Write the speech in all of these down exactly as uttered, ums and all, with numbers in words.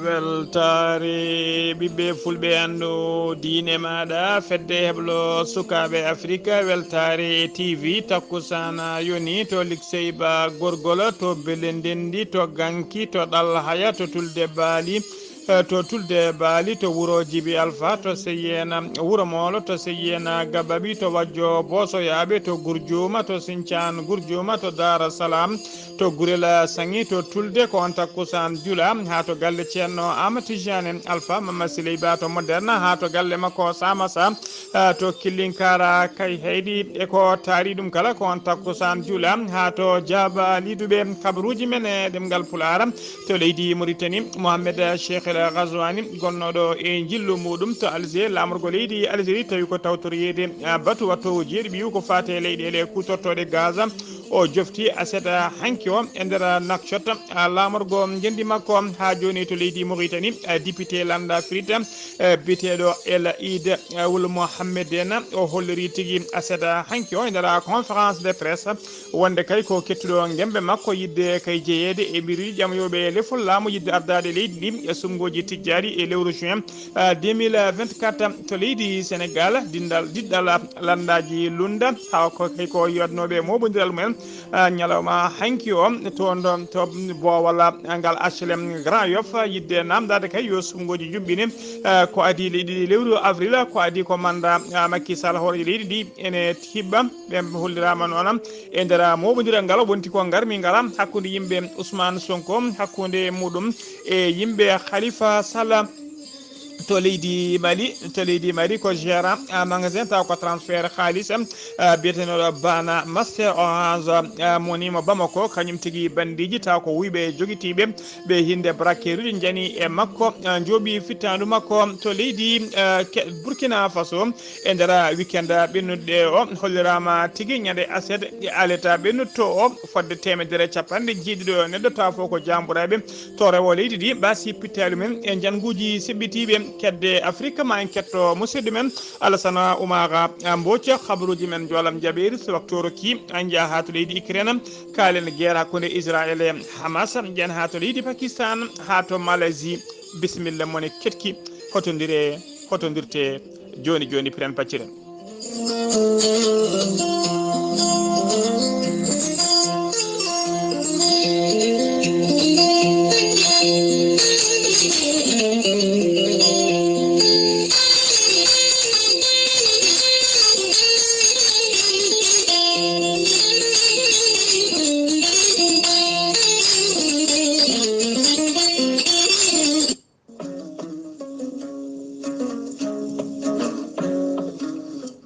Weltaare ɓiɓɓe fulɓe, anndu diine maaɗa, fedde heblo sukaaɓe Afirika, weltaare e T V, takkusaan yoni to Likseyba Gorgol, to Bele Ndenndi, to Ganki, to Ɗalhaya, to Tulde Baali, eh, to Tulde Baali, to Wuro Jibi Alfa, to Seyena Wuro Moolo, to Seyena Gababi, to Wajjo Boosoyaaɓe, to Gurjuuma, to Sincaan Gurjuuma, to Daara Salaam, to Gurel Saŋi, to Tulde, ko on takkusaan jula, haa to galle Ceerno Ahmad Tijani Alfa Mama Siley Ba to Moderna, haa to galle makko Samasa, eh, to Killinkara Kay Heydi, e ko taari ɗum kala, ko on takkusaan jula, haa to Jaaba Liduɓe, kabaruuji men e ɗemngal Pulaar, to leydi Muritani, Mohammed Cheikh El Ghazwani, gonnooɗo e njillu muɗum to Alger, laamorgo leydi Algérie, tawi ko tawtoriyeede, ah, batu wattoowo jeeɗi ɓiyu ko faati e leyɗeele kuutortooɗe Gaza. O jofti aset hanki o e nder Nouakchott, ah, laamorgo ngenndi makko haa jooni to leydi Muritani, ah, député Landa Frite, eh, biyeteeɗo El Eid, eh, Wul Mohammed en, o holliri tigi aset hanki o e nder conférence de presse, wonde kay ko kettuɗo ngembe makko yiɗde kay jeyeede e mbiruuji ƴamoyooɓe lefol laamu yiɗde ardaade leydi ndi e suɓngooji tijjaaɗi e lewru juin, ah, deux mille vingt-quatre to leydi Sénégal, dindal, diɗɗal lanndaaji lunda, haa ko kay ko yiyatnooɓe mooɓondiral mumen, ah, ñalawma hanki o, to ndo, to boowal ngal H L M Grand Yoff, yiɗde naamndaade kay yo suɓngooji njuɓɓine, ah, ko adii leydi ndi lewru avril, ko adii ko manda, ah, Macky Sall hooreejo leydi ndi ene hiɓɓa. Ɓe holliraama noon e nder mooɓondiral ngal wonti ko ngarmi ngal hakkunde yimɓe Ousmane Sonko, hakkunde muɗum e yimɓe Khalifa Sall to leydi Mali. To leydi Mali ko gérant, ah, magasin taw ko transfert haalis, ah, biyeteeɗo Bana Master Orange, ah, mo woni mo Bamako, kañum tigi bandiiji taw ko wuyɓe jogitiiɓe ɓe hinde braqueruuji njani e makko, ah, njooɓi fittaandu makko to leydi, ah, ke-, Burkina Faso. E nder weekend ɓennuɗo o holliraama tigi ñande aset e aleta ɓennutto o fodde teemedere capanɗe jeeɗiɗo neɗɗo tawa fof ko jaamburaaɓe to rewo leydi ndi mbasi pittaali men e njannguuji seɓɓitiiɓe kedde Afrique. Ma en ketto musidɗo men Alassane Oumar Mbodj, habaruuji men njoolam jaɓeeri so waktu o rokki, en njaha haa to leydi Ukraine, kaalen guerre hakkunde Israël e Hamas, ƴen haa to leydi Pakistan, haa to Malaisie. Bisimilla mone ketki, hotondire, hotondirte. Jooni jooni, piren pacciren.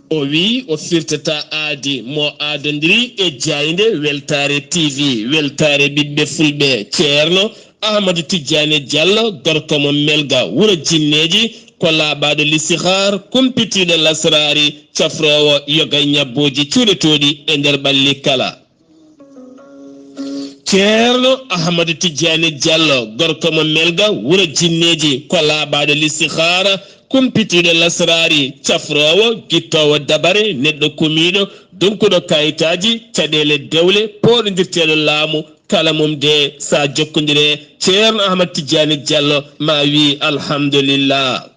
O wiyi o firtata aadi mo aadondiri e jaaynde Weltaare T V, Weltaare ɓiɓɓe Fulɓe. Ceerno Ahamadu Tijjaani Jallo, gorko mo Melga, wuro Jinneeji, ko laaɓaaɗo listihar, kumpitiiɗo lasraari, cafroowo yoga ñabbooji cuuɗotooɗi e nder ɓalli kala. Ceerno Ahmadu Tijjaani Jallo, gorko mo Melga, wuro Jinneeji, ko laaɓaaɗo listihaara, kumpitiiɗo lasraari, cafroowo, gittoowo dabare, neɗɗo kumiiɗo, donkuɗo kayitaaji, caɗeele dewle, pooɗondirteeɗo laamu, kala mum de sa jokkondire. Ceerno Ahmad Tijjaani Jallo ma wi alhamdulillah.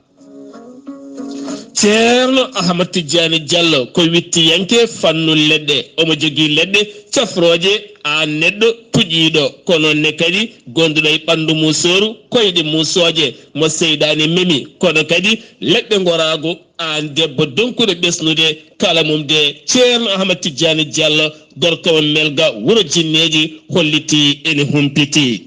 Ceerno Ahmad Tijjaani Jallo ko wittiyanke fannu leɗɗe. Omo jogii leɗɗe cafrooje, aan neɗɗo puƴiiɗo, ko noon ne kadi gonduɗo e ɓanndu muusooru, koyɗe muusooje, mo seyɗaane memi, kono kadi leɗɗe ngoraagu, aan debbo donkuɗo ɓesnude, kala mum de Ceerno Ahmad Tijjaani Jallo, gorko mo Melga, wuro Jinneeji, hollitii ene humpitii.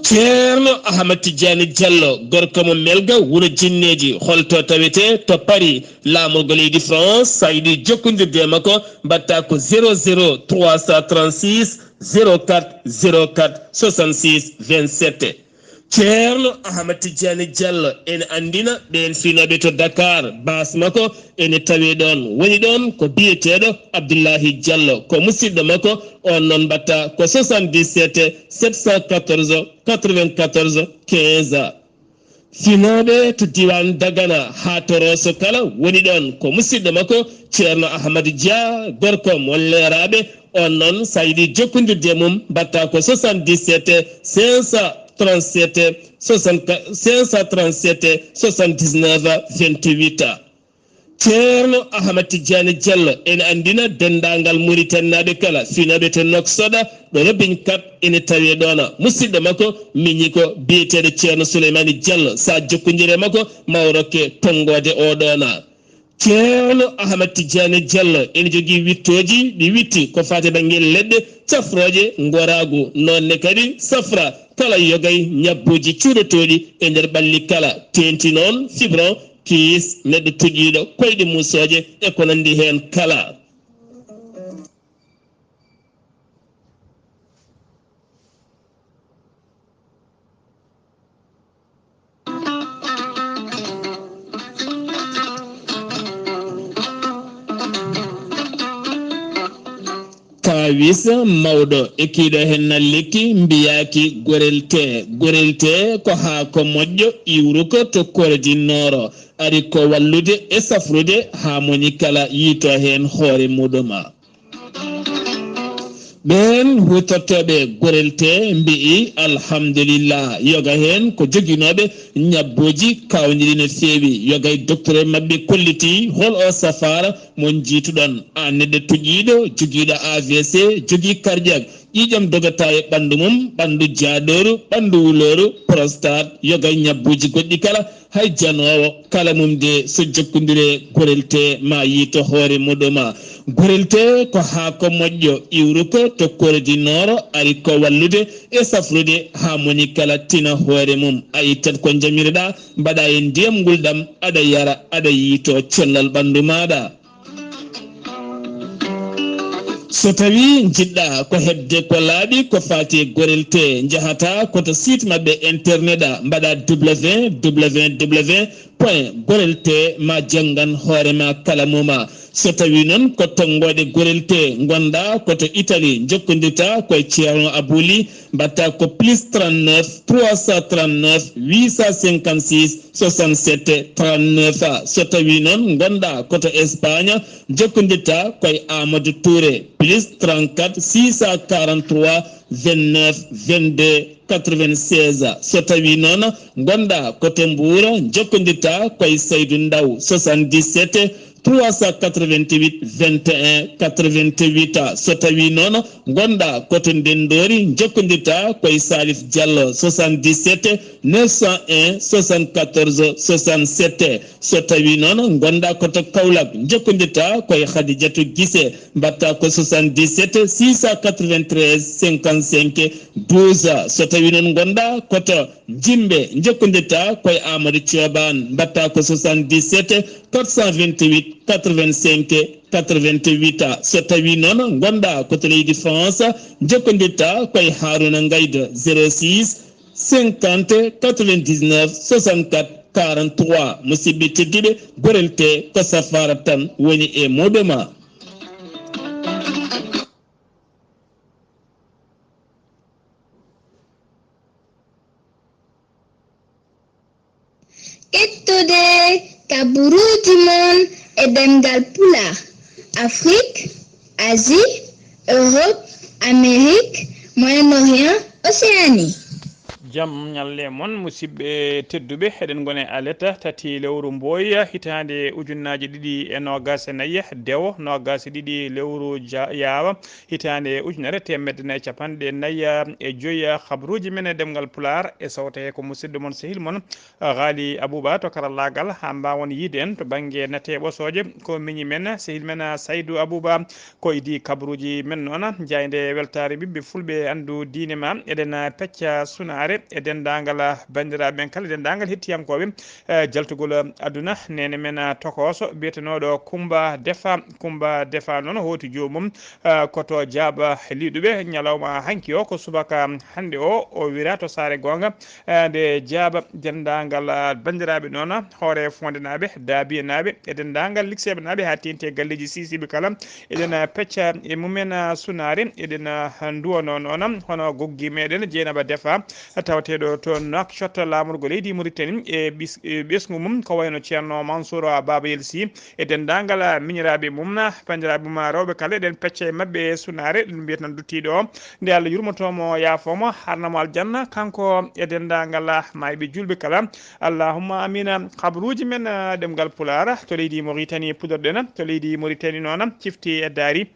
Ceerno Ahmad Tijjaani Jallo, gorko mo Melga, wuro Jinneeji, holto tawetee? To Paris, laamorgo leydi France, so a yiɗi jokkondirde e makko, mbaɗtaa ko zéro zéro trois cent trente-six zéro quatre zéro quatre soixante-six vingt-sept. Ceerno Ahmad Tijjaani Jallo ene anndina ɓeen finooɓe to Dakar, baas makko ene tawee ɗoon. Woni ɗoon ko biyeteeɗo Abdullahi Jallo, ko musidɗo makko, oon noon mbaɗtaa ko soixante-dix-sept sept cent quatorze quatre-vingt-quatorze quinze. Finooɓe to diiwaan Dagana haa to Rooso kala, woni ɗoon ko musidɗo makko Ceerno Ahmadu Dia, gorko mo Leeraaɓe. Oon noon, so a yiɗi jokkondirde e mum, mbaɗtaa ko soixante-dix-sept cinq cent trente-sept soixante, cinq cent trente-sept soixante-dix-neuf vingt-huit. Ceerno Ahmad Tijjaani Jallo ene anndina denndaangal Muritaninaaɓe kala, finooɓe to Nouakchott, ɗo Robin Kap ene tawee ɗoon. Musidɗo makko miñi ko biyeteeɗo Ceerno Suleymaani Jallo, so a jokkondirii e makko, ma o rokke tonngoode oo ɗoon. Ceerno Ahmad Tijjaani Jallo ene jogii wiɗtooji, ɗi wiɗti ko faati e bannge leɗɗe cafrooje, ngoraagu, noon ne kadi safra, kala yogay, ñabbuuji cuuɗotooɗi e nder ɓalli kala, teeŋti noon fibron, kiis, neɗɗo tuƴiiɗo, koyɗe muusooje e ko nanndi heen kala. Kaawis mawɗo e kiiɗo heen na lekki mbiyaaki gorelte. Gorelte ko haako moƴƴo iwruko to Kore di Nooro. Ari ko wallude e safrude haa moni kala yiito heen hoore muɗum. Ɓeen huutortooɓe gorelte mbi'i alhamdulillah, yoga heen ko joginooɓe ñabbuuji kaawniɗi no feewi. Yoga e docteur maɓɓe kolliti hol o safaara mo njiituɗon. Aan neɗɗo tuƴiiɗo, jogiiɗo A V C, jogii cardiaque, ƴiiƴam dogata e ɓanndu mum, ɓanndu jaaɗooru, ɓanndu wulooru, prostate, yoga e ñabbuuji goɗɗi kala, hay janoowo kala mum de, so jokkondire gorelte ma yiito hoore muɗum. Gorelte ko haako moƴƴo iwruko to Kore di Nooro, ari ko wallude e safrude haa moni kala tina hoore mum. A ittat ko njamiroɗaa, mbaɗaa e ndiyam ngulɗam, aɗa yara, aɗa yiito cellal ɓanndu maaɗa. So tawii njiɗɗaa ko heɓde ko laaɓi ko faati e gorelte, njahataa ko to site maɓɓe internet, mbaɗaa W W W point gorelte ma janngan hoore ma kala mum. So tawii noon ko tonngooɗe gorelte ngonɗaa ko to Italie, njokkondirtaa ko e Ceerno Abuli, mbaɗtaa ko plus trente-neuf trois cent trente-neuf huit cent cinquante-six soixante-sept trente-neuf. So tawii noon ngonɗaa ko to Espagne, njokkondirtaa ko e Amadou Touré, plus trente-quatre six cent quarante-trois vingt-neuf vingt-deux quatre-vingt-seize. So tawii noon ngonɗaa ko to Mbuur, njokkondirtaa ko e Saydu Ndaw, soixante-dix-sept trois cent quatre-vingt-huit vingt et un quatre-vingt-huit. So tawii noon ngonɗaa ko to Ndenndoori, njokkondirtaa ko e Salif Diallo, soixante-dix-sept neuf cent un soixante-quatorze soixante-sept. So tawii noon ngonɗaa ko to Kaolack, njokkondirtaa ko e Khadijatou Guissé, mbaɗtaa ko soixante-dix-sept six cent quatre-vingt-treize cinquante-cinq douze. So tawii noon ngonɗaa ko to Jimbe, njokkondirtaa ko e Amadou Thioban, mbaɗtaa ko soixante-dix-sept quatre cent vingt-huit quatre-vingt-cinq quatre-vingt-huit. So tawii noon ngonɗaa ko to leydi France, njokkondirtaa ko e Harouna Ngaïda, zéro six cinquante quatre-vingt-dix-neuf soixante-quatre quarante-trois. Musidɓe tedduɓe, gorelte ko safaara tan woni e muɗum. Ƴettude kaburuuji mon e ɗemngal Pulaar, Afrik, Asie, Europe, Amérique, Moyen-Orient, Océanie. Jam ñalle mon, musidɓe tedduɓe, eɗen ngoni e alet tati lewru Mbooy, hitaande ujunnaaji ɗiɗi e noogaas e nayi, dewo noogaas e ɗiɗi lewru Ja-, Yaawa, hitaande ujunere teemedde nayi capanɗe nayi e joyi. Habruuji men e ɗemngal Pulaar e sawte he ko musidɗo mon, sehil mon, Ghali Abouba to karallaagal, haa mbaawon yiide en to bannge nate ɓosooje. Ko miñi men, sehil men Saydou Abouba, ko idii kabruuji men noon. Jaaynde weltaare ɓiɓɓe fulɓe, anndu diine ma, eɗen pecca sunaare. e denndaangal, ah, banndiraaɓe ɓen kala, e denndaangal hettiyankooɓe, eh, jaltugol, ah, aduna, neene men, ah, tokooso biyetenooɗo Kumba Defa. Kumba Defa noon hooti joomum, ah, ko to Jaaba Liɗuɓe. Ñalawma hanki o, ko subaka hannde o, o wira to Saare Goonga, eh, nde Jaaba denndaangal, ah, banndiraaɓe noon, hoore Fondenaaɓe, Daabiyenaaɓe, e denndaangal likseeɓenaaɓe haa teeŋti e galleeji siisiiɓe kala. Eɗen, ah, pecca e mumen, ah, sunaare, eɗen, ah, nduwanoo noon hono goggi meɗen Jeynaba Defa, tawateeɗo to Nouakchott, laamorgo leydi Mauritanie, e ɓis-, e ɓesngu mum ko wayno Ceerno Mansour Babayel Sy, e denndaangal, ah, miñiraaɓe mum, ah, banndiraaɓe mum, ah, rewɓe kala, eɗen pecca e maɓɓe e sunaare, ɗum mbiyata tan duttiiɗo o, nde Allah yurmotoo mo, yaafoo mo, harna mo aljanna, kanko e denndaangal, ah, maayɓe juulɓe kala. Allahumma amina. Kabaruuji men, ah, ɗemngal Pulaar, to leydi Mauritanie puɗɗorɗen, to leydi Mauritanie noon, cifti e daari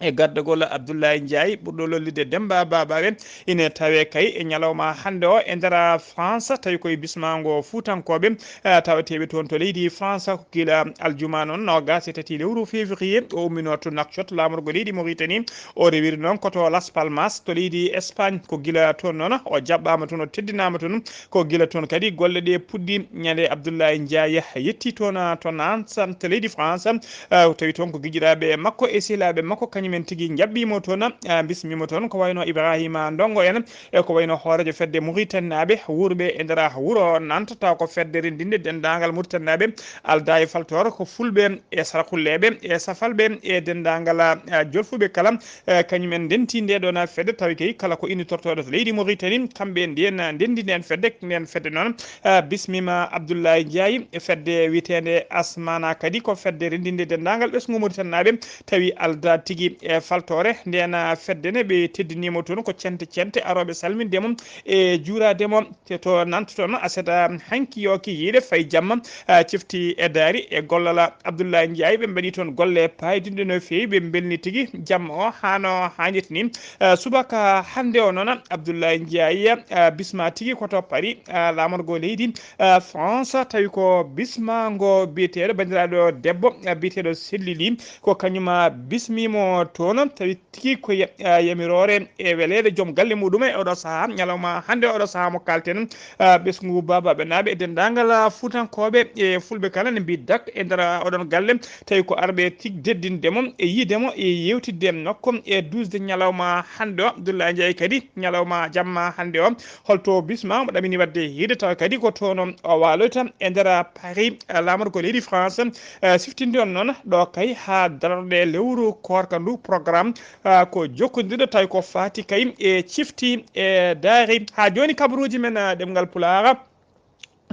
e gardagol Abdoulaye Ndiaye, ɓurɗo lollirde Demba Babawe, ine tawee kay e ñalawma hannde o e nder France, tawi koye bismaango Fuutankooɓe, eh, tawateeɓe toon to leydi France, ko gila aljuma noon, noogaas e tati lewru février, o umminoo to Nouakchott, laamorgo leydi Mauritanie. O rewiri noon ko to Las Palmas, to leydi Espagne, ko gila toon noon o jaɓɓaama toon, o teddinaama toon. Ko gila toon kadi golle ɗe puɗɗi. Ñande Abdoulaye Ndiaye yetti toon, ah, to Nantes, to leydi France, ah, tawi toon ko giƴiraaɓe makko e sehilaaɓe makko, kañum en tigi njaɓɓiimo toon, ah, mbismiimo toon, ko wayno Ibrahima Ndongo en, e ko wayno hooreejo fedde Mauritanie naaɓe wuurɓe e nder wuro Nantes, taw ko fedde renndinde denndaangal Mauritanie naaɓe aldaa e faltoor, ko fulɓe e sarkulleeɓe e safalɓe e denndaangal, ah, jolfuɓe kala. Eh, kañum en ndenti nde ɗoon fedde, tawi kay kala ko innitortooɗo to leydi Mauritanie, kamɓe ndiyen ndenndi nden fedde, nden fedde noon, eh, bismima Abdoulaye Ndiaye, fedde wiyeteende Asmana kadi ko fedde renndinde denndaangal ɓesngu Mauritanie naaɓe, tawi aldaa tigi e faltoore. Nden, ah, fedde ne ɓe teddiniima toon ko cente cente arooɓe salminde mo e juuraade mo. Te to Nantes toon, aset, ah, hanki yo ki yiide fay jamma, ah, cifti e daari e gollal Abdoulaye Ndiaye. Ɓe mbaɗi toon golle paydinɗe no feewi, ɓe mbelni tigi jamma o haa no haanirta ni. Ah, subaka hannde o noon, Abdoulaye Ndiaye, ah, bisma tigi ko to Paris, ah, laamorgo leydi, ah, France, tawi ko bismango biyeteeɗo banndiraaɗo debbo, ah, biyeteeɗo Selli Ly, ko kañum, ah, bismiimo toon, tawi tigi ko ya-, ah, yamiroore e weleede joom galle muɗum e oɗo sahaa, ñalawma hannde oɗo sahaa mo kalten, ah, ɓesngu Babaɓe naaɓe e denndaangal, ah, Fuutankooɓe e Fulɓe kala ne mbiyi dak e nder, ah, oɗon galle, tawi ko arɓe tig teddinde mo e yiide mo e yeewtidde e makko e duusde ñalawma hannde o. Abdoulaye Ndiaye kadi ñalawma jamma hannde o, holto bisma mo ɗamini waɗde yiide, tawa kadi ko toon o waaloyta e nder Paris, ah, laamorgo leydi France, ah, siftinde on noon ɗo kay haa darorɗe lewru koorka ndu. Programme, ah, ko jokkondirɗo, tawi ko faati kay e cifti e daari. Haa jooni kabaruuji men, ah, ɗemngal Pulaar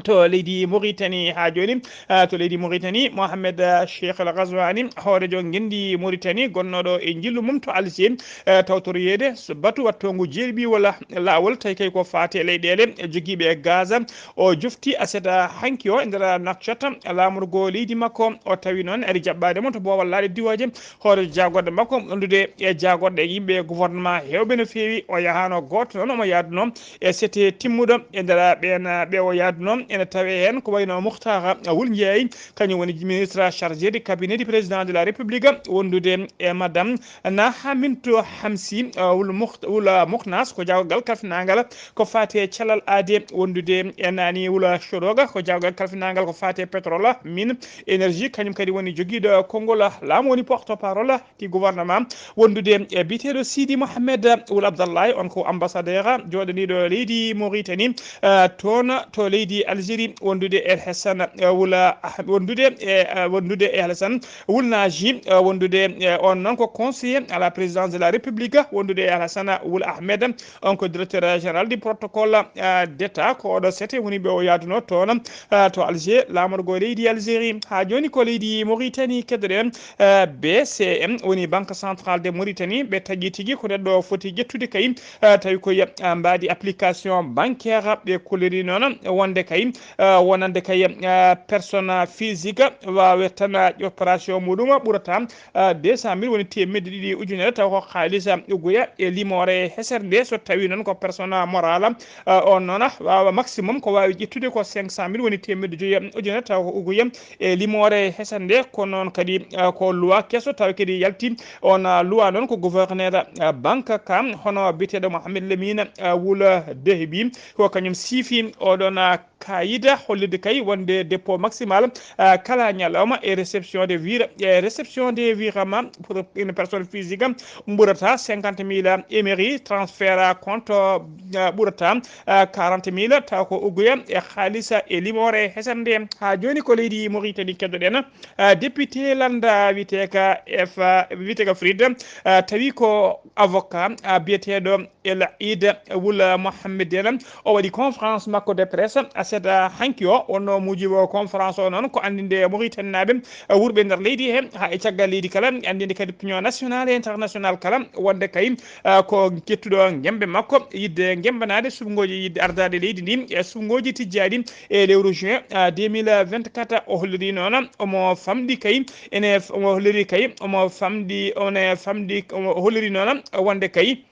to leydi Mauritanie. Haa jooni, ah, to leydi Mauritanie, Mohamed, ah, Cheikh El Ghazouani, hooreejo ngenndi Mauritanie, gonnooɗo e njillu mum to Alger, eh, tawtoroyeede so batu wattoongu jeerɓi walla laawol, tawi kay ko faati e leyɗeele jogiiɓe gaz. O jofti aset hanki o e nder Nouakchott, laamorgo leydi makko. O tawi noon ari jaɓɓaade mo to boowal laaɗe diwooje, hoore jaagorɗe makko, wondude e jaagorɗe yimɓe gouvernement heewɓe no feewi. O yahaano gooto noon, omo yaadunoo e sete timmuɗo e nder ɓeen ɓe o yaadunoo. Ene tawee heen ko wayno Mouhtar Wul Ndiaye, kañum woni ministre chargé de cabinet du président de la République, wondude e madame Nahaminto Hamsi, uh, Wul Muht-, Wul, uh, Muhnas, ko jaagorgal kalfinaangal ko faati e cellal aade, wondude e Nani Wul Shodoga, ko jaagorgal kalfinaangal ko faati e pétrole, mine, énergie, kañum kadi woni jogiiɗo konngol laamu, woni porte-parole ti gouvernement, wondude e biyeteeɗo Sidi Mohamed Wul Abdallahi, on ko ambassadeur jooɗaniiɗo leydi Mauritanie, eh, toon to leydi Algérie, wondude e Hassan, eh, Wul Ah-, wondude e, eh, wondude e Hassan Wul Naji, eh, wondude, eh, on noon ko conseiller à la présidence de la République, wondude e Hassan Wul Ahmed, on ko directeur général du protocole, eh, d'État. Ko oɗo sete woni ɓe o yaadunoo toon, eh, to Alger, laamorgo leydi Algérie. Haa jooni ko leydi Mauritanie keddoɗen, eh, B C M, woni Banque Centrale de Mauritanie, ɓe taƴi tigi ko neɗɗo foti ƴettude kay, eh, tawi ko ya-, eh, mbaadi application bancaire, ɓe kolliri noon wonde kay Ah, wonande kay, ah, personne physique waawe tan, ah, opération muɗum ɓurata, ah, deux cent mille, woni teemedde ɗiɗi ujunere, taw ko haalisa uguya e limoore hesere nde. So tawi noon ko personne morale, ah, on noon, ah, waawa maximum ko waawi ƴettude ko cinq cent mille, woni teemedde joyi ujunere, taw ko uguya e limoore hesere nde. Ko noon kadi, ah, ko loi keso, taw kadi yalti on, ah, loi noon ko gouverneur, ah, banque ka, hono biyeteeɗo Mohamed Lamine, ah, Wul Dehbi, ko kañum siifi oɗon, ah, kayit hollirde kay wonde dépôt maximal, ah, kala ñalawma e réception de vir-, e réception de virement pour une personne physique ɓurata cinquante mille émeri, transfert à compte, ah, ɓurata, ah, quarante mille, taw ko uguya e haalisa e limoore hesere nde. Haa jooni ko leydi Mauritanie keddoɗen, ah, député lannda wiyeteeka F-, wiyeteeka Frid, ah, tawi ko avocat, ah, biyeteeɗo El Eid Wul Mohammed en. O waɗi conférence makko de presse aset, ah, hanki o. Wonno muujibo conférence o noon ko anndinde Mauritanie naaɓe, ah, wurɓe nder leydi he, haa e caggal leydi kala, anndinde kadi opinion nationale e international kala, wonde kay, ah, ko kettuɗo ngembe makko yidde ngembanaade suɓngooji, yidde ardaade leydi ndi e suɓngooji tijjaaɗi e lewru juin, ah, deux mille vingt-quatre. O holliri noon omo famɗi kay, ene f-, omo holliri kay, omo famɗi, one famɗi, omo holliri noon wonde kay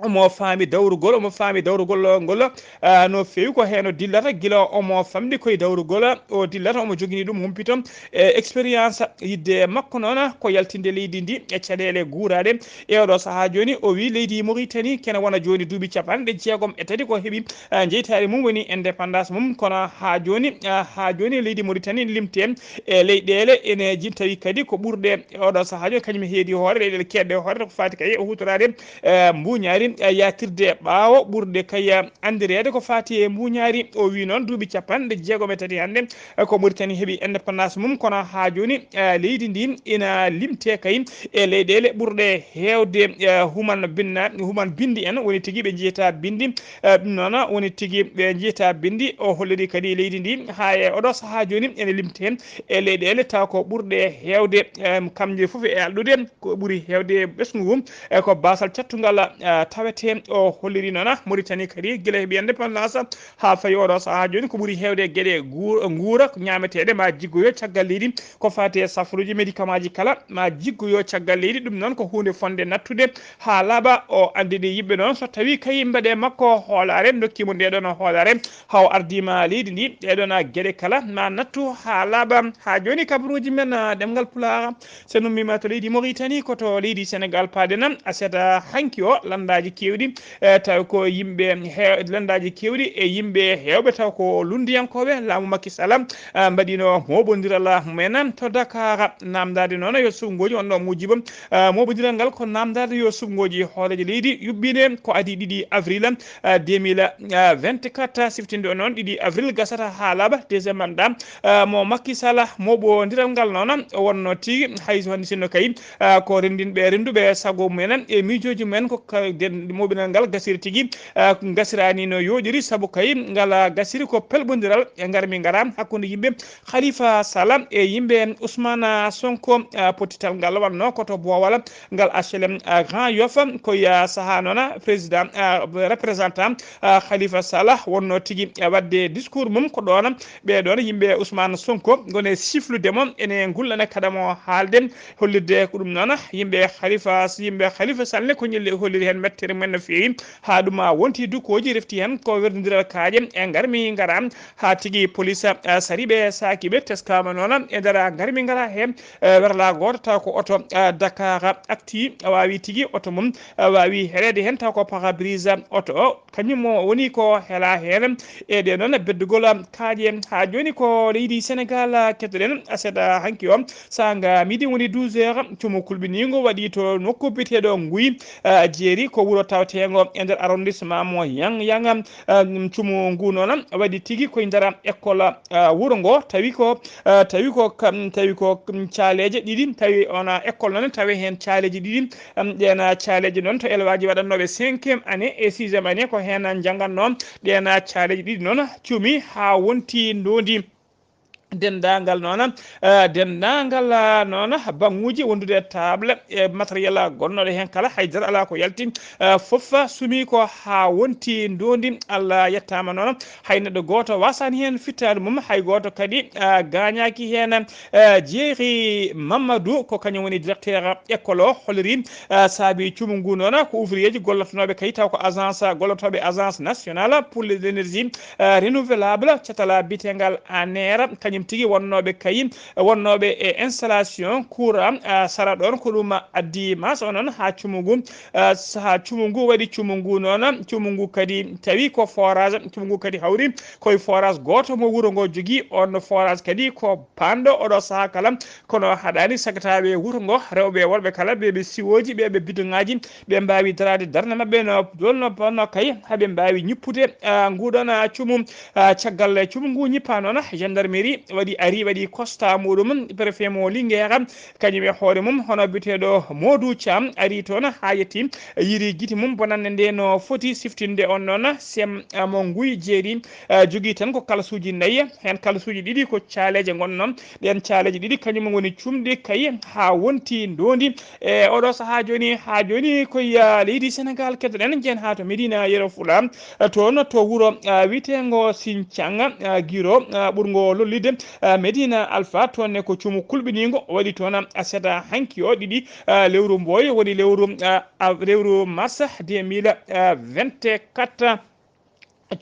omo faami dawrugol, omo faami dawrugol ngol, ah, no feewi ko heen o dillata, gila omo famɗi koye dawrugol o dillata, omo jogini ɗum humpito e expérience. Yidde makko noon ko yaltinde leydi ndi e caɗeele guuraaɗe e oɗo sahaa jooni. O wi leydi Mauritanie kene wona jooni duuɓi capanɗe jeegom e tati ko heɓi, ah, jeytaare mum woni indépendance mum, kono haa jooni, ah, haa jooni leydi Mauritanie limte e leyɗeele ene ji-, tawi kadi ko ɓurɗe e oɗo sahaa jooni kañum heedi hoore leyɗeele keedɗe hoore ko faati kay e huutoraade, eh, mbuuñaari, eh, yaatirde ɓaawo ɓurɗe kay, eh, anndireede ko faati e mbuuñaari. O wi noon duuɓi capanɗe jeegom e tati hannde, eh, ko Mauritanie heɓi indépendance mum, kono haa jooni, eh, leydi ndi ina limte kay e leyɗeele ɓurɗe heewde, eh, human binna-, human bindi en, woni tigi ɓe njiyata bindi, eh, ɗum noon woni tigi ɓe njiyata bindi. O holliri kadi leydi ndi haa e oɗo sahaa jooni ene limte e leyɗeele taw ko ɓurɗe heewde, em, kamje fof e alɗude ko ɓuri heewde ɓesngu ngu, e ko baasal cattungal, ah, tawete. O holliri noon Mauritanie kadi gila heɓi indépendance haa fayi oɗo sahaa jooni ko ɓuri heewde geɗe guur-, nguura ko ñaameteeɗe ma jiggoyo caggal leydi, ko faati e safaruuji, médicament ji kala ma jiggoyo caggal leydi. Ɗum noon ko huunde fonde nattude haa laaɓa. O anndini yimɓe noon so tawi kay mbaɗe makko hoolaare, ndokkimo nde ɗoon hoolaare, haa o ardiima leydi ndi, ɗee ɗoon geɗe kala ma nattu haa laaɓa. Haa jooni kabaruuji men, ah, ɗemngal Pulaar, so nummiima to leydi Mauritanie, ko to leydi Sénégal paaɗen. Aset hanki o, lanndaaji keewɗi, eh, taw ko yimɓe he-, lanndaaji keewɗi e yimɓe heewɓe taw ko lunndiyankooɓe laamu Macky Sall, ah, mbaɗiino mooɓondiral mumen to Dakar. Naamndaade noon yo suɓngooji, wonno muujibo, ah, mooɓondiral ngal ko naamndaade yo suɓngooji hooreejo leydi yuɓɓine ko adii ɗiɗi avril, ah, deux mille vingt-quatre, siftinde o noon ɗiɗi avril gasata haa laaɓa deuxième mandat, ah, mo Macky Sall. Mooɓondiral ngal noon o wonno tigi hay so wonde sinno kay, ah, ko renndinɓe, rennduɓe sago mumen e miijooji mumen ko ka-, den-, mooɓinal ngal gasiri tigi, ah, gasiraani no yooɗiri, sabu kay ngal gasiri ko pelɓondiral e ngarmi ngara hakkunde yimɓe Khalifa Sall e yimɓe Ousmane Sonko, ah, pottital ngal wonno ko to Boowal ngal H L M, ah, Grand Yoff. Ko e, ah, sahaa noon président, ah, représentant, ah, Khalifa Sall wonno tigi, ah, waɗde discours mum, ko ɗoon ɓee ɗoon yimɓe Ousmane Sonko ngoni siflude mo, ene ngullana kadi mo haalde, hollirde ko ɗum noon yimɓe Khalifa, yimɓe Khalifa Sall ne ko ñalli holliri heen mettere mumen no feewi, haa ɗum, ah, wonti dukkooji, refti heen ko werdondiral kaaƴe e ngarmi ngara haa tigi police, ah, sariiɓe saakiiɓe teskaama noon e nder ngarmi ngara heen, eh, werla gooto taw ko oto, ah, Dakar Actu waawi tigi oto mum, ah, waawi hereede heen taw ko pare-brise oto o, kañum o woni ko hela heen. E ɗe noon beddugol kaaƴe haa jooni ko leydi Sénégal kettoɗen aset hanki o. Saanga midi woni douze heures, cumu kulɓiniingo waɗi to nokku biyeteeɗo Nguy, ah, jeeri ko wuro tawteengo e nder arrondissement mo Yang Yang. Ah, cumu ngu noon waɗi tigi koye nder école, ah, wuro ngo, tawi ko, ah, tawi ko kam, tawi ko, mm, caaleeje ɗiɗi, tawi on, ah, école noon tawi heen caaleeje ɗiɗi. Am, ɗeen, ah, caaleeje noon to élève aji waɗannooɓe cinquième année e sixième année ko heen njanngatnoo. Ɗeen, ah, caaleeje ɗiɗi noon cuumi haa wonti ndoondi. denndaangal noona, eh, denndaangal, ah, noona baŋŋuuji wondude e table e matériel, ah, gonnooɗo heen kala, haydara alaa ko yalti, eh, fof sumii ko haa wonti ndoondi. Allah yettaama noona, hay neɗɗo gooto waasaani heen fittaandu mum, hay gooto kadi, ah, gaañaaki heen. Eh, Jeeri Mamadou ko kañum woni directeur école o, hollirii, eh, saabi cumu ngu noona ko ouvrier ji gollotonooɓe kadi taw ko agence, gollotooɓe agence nationale pour les énergies, eh, renouvelable, catal biyeteengal ANER, kañum tigi wonnooɓe kay, wonnooɓe e installation courant, ah, sara ɗoon, ko ɗum addi mas o noon haa cumu ngu, ah, haa cumu ngu waɗi cumu ngu noon, cumu ngu kadi tawi ko forage, cumu ngu kadi hawri koye forage gooto mo wuro ngo jogii, on forage kadi ko paanɗo oɗo sahaa kala, kono haɗaani sagataaɓe wuro ngo, rewɓe e worɓe kala, ɓe ɓe siwooji, ɓe ɓe bidoŋaaji, ɓe mbaawi daraade darnde maɓɓe no dolno bonno kay, haa ɓe mbaawi ñippude, ah, nguɗon, ah, cumu. Ah, caggal cumu ngu ñippaa noon, gendarmerie waɗi, ari waɗi constat muɗum, préfet mo Linguère, kañum e hoore mum, hono biyeteeɗo Modou Thiam, ari toon haa yetti, yiri gite mum bonannde nde no foti siftinde on noon, sem, ah, mo nguy jeeri, ah, jogii tan ko kalasuuji nayi, heen kalasuuji ɗiɗi ko caaleeje ngonno, ɗeen caaleeje ɗiɗi kañum ngoni cumɗi kay haa wonti ndoondi. E oɗo sahaa jooni, haa jooni ko e leydi Senegaal keddoɗen, njehen haa to Medina Yero Fula, toon to wuro, ah, wiyeteengo Sincang, ah, Giro, ah, ɓurngo lollide, ah, Medina Alfa, toon ne ko cumu kulɓiniingo waɗi toon, ah, seeɗa hanki o ɗiɗi, ah, lewru mboyo, woni lewru, ah, ah, lewru mars deux mille vingt-quatre.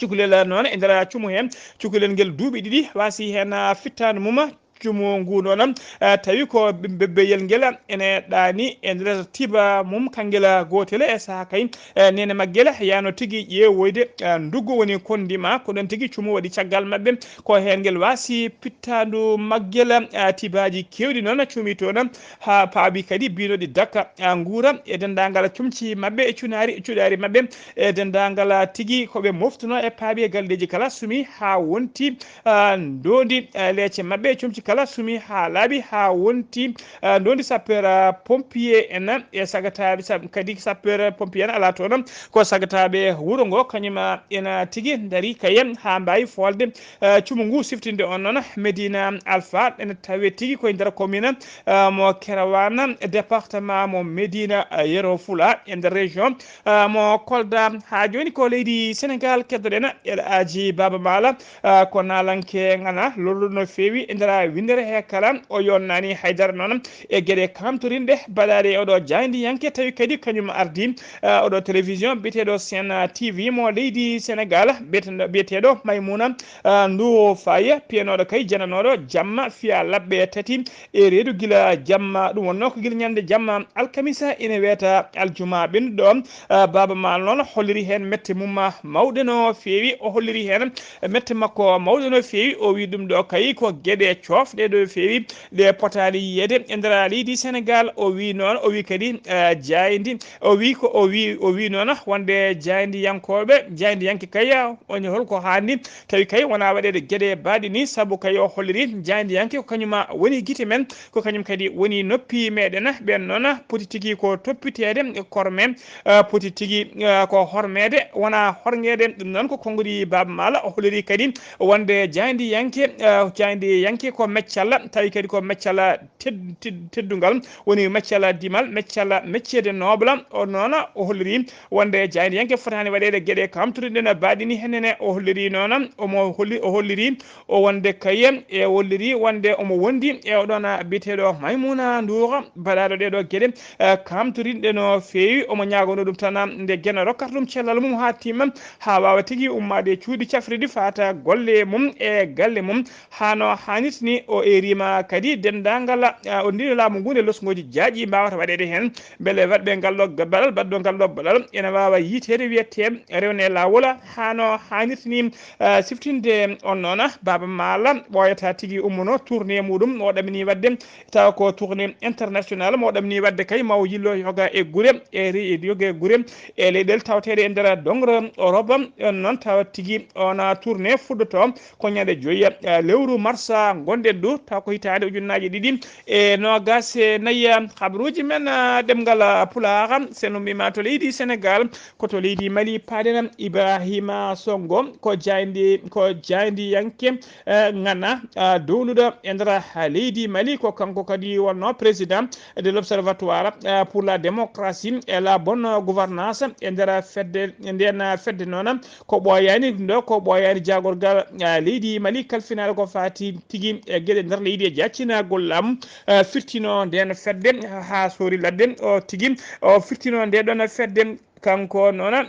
Cukalel noon e nder cumu heen, cukalel ngel duuɓi ɗiɗi, waasi heen, ah, fittaandu mum, cumu ngu noon, ah, tawi ko be-, bebeyel ngel ene ɗaani e nder tiba mum, kangel gootel e sahaa kay, eh, neene maggel yaano tigi ƴeewoyde, ah, nduggu woni kondima, ko ɗon tigi cumu waɗi caggal maɓɓe, ko heen ngel waasi pittaandu maggel, ah, tibaaji keewɗi noon cuumi toon, haa paabi kadi biino ɗi dakka, ah, nguura e denndaangal comci maɓɓe e cunaari, cuɗaari maɓɓe, e denndaangal tigi ko ɓe moftuno e paabi e galleeji kala sumi haa wonti, ah, ndoondi, ah, leece maɓɓe, comci kala sumi haa laaɓi haa wonti, ah, ndoondi sapeur, ah, pompier en e sagataaɓe sab-, kadi sapeur pompier en alaa toon, ko sagataaɓe wuro ngo kañum, ah, ena tigi ndari kayen haa mbaawi foolde, ah, cumu ngu siftinde on noon Medina Alfa ene tawe tigi koye nder commune, ah, mo Kerewan, département mo Medina, ah, Yero Fula e nder région, ah, mo Kolda. Haa jooni ko leydi Senegaal keddoɗen El Hadji Baba Mala, ah, ko naalanke ŋana lorluɗo no feewi e nder winndere he kala. O yonnaani haydara noon e geɗe kamtorinɗe baɗaaɗe e oɗo jaayndiyanke, tawi kadi kañum ardi, ah, oɗo télévision biyeteeɗo Sen T V mo leydi Senegaal, biyeteeɗo, biyeteeɗo Maymuna, ah, Nduwo Faye, piyanooɗo kay jananooɗo jamma fiya laɓɓe tati e reedu gila jamma. Ɗum wonnoo ko gila ñande jamma alkamisa ina weeta aljuma ɓennuɗo. Ah, Baaba Maal noon holliri heen mette mum, ah, mawɗe no feewi. O holliri heen mette makko mawɗe no feewi. O wi ɗum ɗo kay ko geɗe coofɗe ɗo feewi ɗe potaani yiyeede e nder leydi Senegaal. O wi noon, o wi kadi, ah, jayndi, o wi ko, o wi, o wi noon wonde jaayndiyankooɓe, jaayndiyanke kay, ah, on holko haandi tawi kay wona waɗeede geɗe baaɗi ni, sabu kay o holliri jaayndiyanke ko kañum woni gite men, ko kañum kadi woni noppi meɗen. Ɓen noon poti tigi ko toppiteede, korme, ah, poti tigi, ah, ko hormeede, wona horŋeede. Ɗum noon ko konngudi Baaba Maal. O holliri kadi wonde jaayndiyanke, ah, jaayndiyanke ko meccala, tawi kadi ko meccala ted-, ted-, teddungal, woni meccala dimal, meccala mecceede noobla. O noon o holliri wonde jaayndiyanke fotaani waɗeede geɗe kamtuɗe ɗen baaɗi ni. Hennene o holliri noon, omo holli-, o holliri o wonde kay e holliri wonde omo wondi e oɗon biyeteeɗo Maymuna Nduur, baɗaaɗo ɗeɗo geɗe, eh, kamtorinɗe no feewi. Omo ñaagono ɗum tan nde Geno rokkata ɗum cellal mum haa timma, haa waawa tigi ummaade e cuuɗi cafrirɗi fata golle mum e galle mum, haa no haanirta ni. O eeriima kadi denndaangal, ah, o ndino laamu ngu nde losngooji jaaƴi mbaawata waɗeede heen, mbele waɗɓe ngal ɗo baɗal, baɗɗo ngal ɗo baɗal ene waawa yiyteede, wiyetee rewnee laawol haa no haanirta ni. Ah, siftinde on noon, Baaba Maal ɓooyata tigi ummono tournée muɗum o ɗamini waɗde, tawa ko tournée internationale mo ɗamini waɗde kay maw yillo yoga e gure, e ri-, yoga e gure e leyɗeele tawteeɗe e nder doŋre Europe. On noon tawa tigi on tournée fuɗɗoto ko ñande joyi, eh, lewru marsa ngonɗen ɗo taw ko hitaande ujunnaji ɗiɗi e noogas e nayi. Habruuji men, ah, ɗemngal, ah, Pulaar, sen ummiima to leydi Senegaal, ko to leydi Mali paaɗen. Ibrahima Sonngo ko jaaynde, ko jaayndiyanke, eh, ŋana, ah, dowluɗo e nder, ah, leydi Mali, ko kanko kadi wonno président de l'Observatoire, ah, pour la démocratie et la bonne gouvernance e nder fedde nden, ah, fedde noon. Ko ɓooyaani ɗo, ko ɓooyaani jaagorgal, ah, leydi Mali kalfinaare ko faati tigi e geɗe nder leydi e jaccinagol laamu, ah, firtino nden fedde haa soori ladde. O tigi, o firtino nde ɗon fedde kanko noon,